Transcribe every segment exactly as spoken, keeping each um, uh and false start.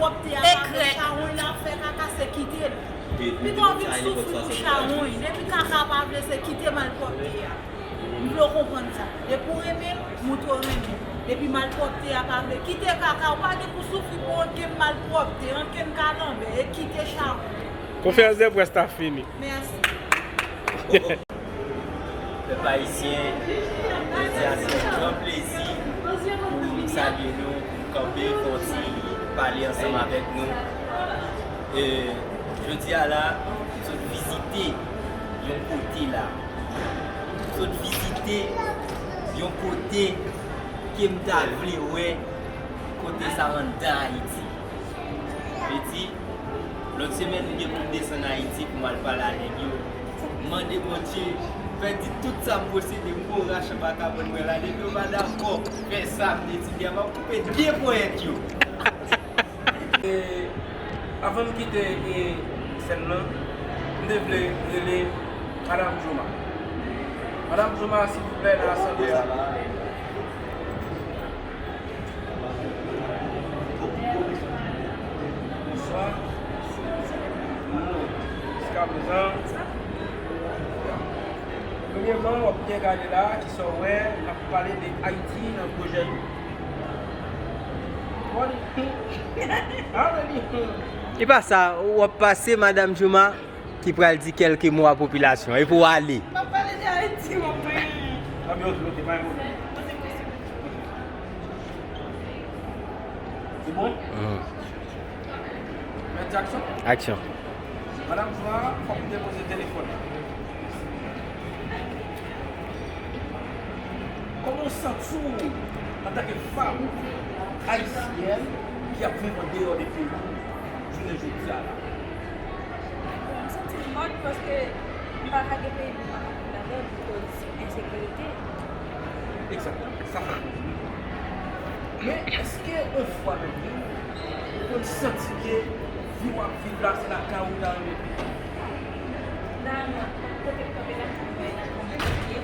Pwòpte a pa vle chawony, l ap fè kaka, se kite l. Pito w vin soufri pou chawony. Depi kaka pa vle, se kite malpwòpte a. M vle w konprann sa. Depi w renmen l, moutre w renmen l. Depi malpwòpte a pa vle, kite kaka. Ou pa gen pou soufri pou ankenn malpwòpte, ankenn kalanbè, e kite chawony. Konferans de près la fini. Mèsi. Pèp ayisyen, jodi a se yon gran plezi pou m salye nou, pou m kanpe, pou m ti pale ansanm avèk nou. E, jodi a la, m sot vizite yon kote la. M sot vizite yon kote ke m ta vle wè kote sa anndan Ayiti. Vle di, lòt semèn, m gen pou m desann Ayiti pou m al pale a nèg yo. M mande Bondye, fè di tout sa m posede, m gwo rach an pa ka bann mwen la. Depi yo pa dakò, fè sa m deside a, m ap koupe de ponyèt yo. E, avan m kite, e, sèn nan, m te vle rele Madanm Joma. Madanm Joma, silvouplè, nan asanble a. Bonswa. Jiska prezan, premyèman, w ap byen gade la, kisa w wè, n ap pale de Ayiti nan pwojè yo. E pa sa, w ap pase, Madanm Joma, ki pral di kèlke mo a popilasyon, epi w ale. M ap pale de Ayiti, w ap mwen. Se bon? Mhm. Mèt di aksyon? Aksyon. Madanm Joma, fòk m depoze telefòn nan. Kòman w santi w antanke fanm ayisyèn ki ap viv andeyò de peyi jounen jodi a la? Bon, m santi m mòd paske m pa ka gen peyi pou m pa ka viv ladan l, akoz ensekirite. Egzakteman, sa fè pwoblèm. Men, èske yon fwa nan vi w, ou konn santi ke vi w ap viv la, se lakay ou ta renmen viv? Nan, nan, kote m kanpe la, m wè lakay mwen ye.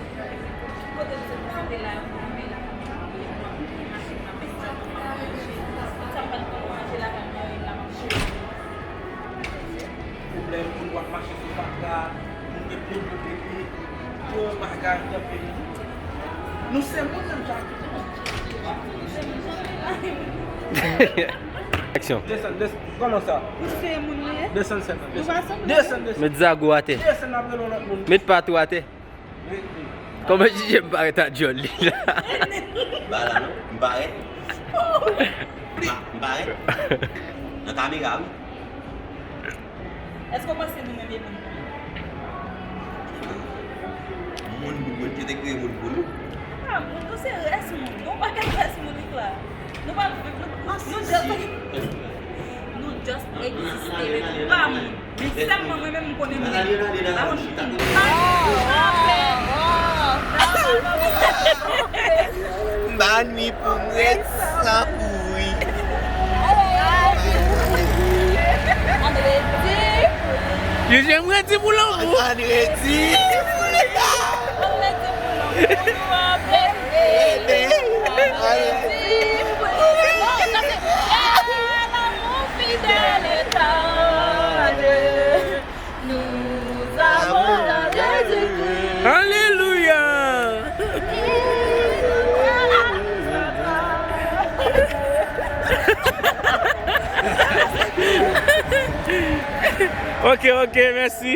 Kote m sot la, se te la, mwen renmen lakay mwen, mwen renmen machin nan, men sa m ap manje, sa m pa t konn manje lakay mwen, la m ap cheri. Pwoblèm, moun w ap mache sou fatra, moun gen pwoblèm de vi, bon bagay nan peyi. Nou se moun menm jan. Aksyon. Desann, desann. Kòman sa? Ou se moun li ye? Desann sèn nan. Nou pa sanble. Desann, desann. Met zago atè. Desann, n ap rele yon lòt moun. Met patou atè. Kòman J J M parèt a djòl li la? Ba la non, m parèt. M pa-, m parèt. Nan kamera, wi. Èske w panse nou menm e moun pou nou? Moun pou moun, yo te kreye moun pou nou. Ah, moun nou se rès moun. Nou pa gen rès moun isit la. Nou pa viv, nou, nou just, nou just egziste, men nou pa moun. Men sèlman mwen menm m konnen mwen. Avan m chita. M pa nwi pou m ret san kouri. Ann redi. Yo janm redi pou lanmou. Ann redi. Ann redi pou lanmou. Ann redi. Ann redi. Fidèle éternel, nous avons Jésus-Christ. Alelouya! Ok, ok, mèsi.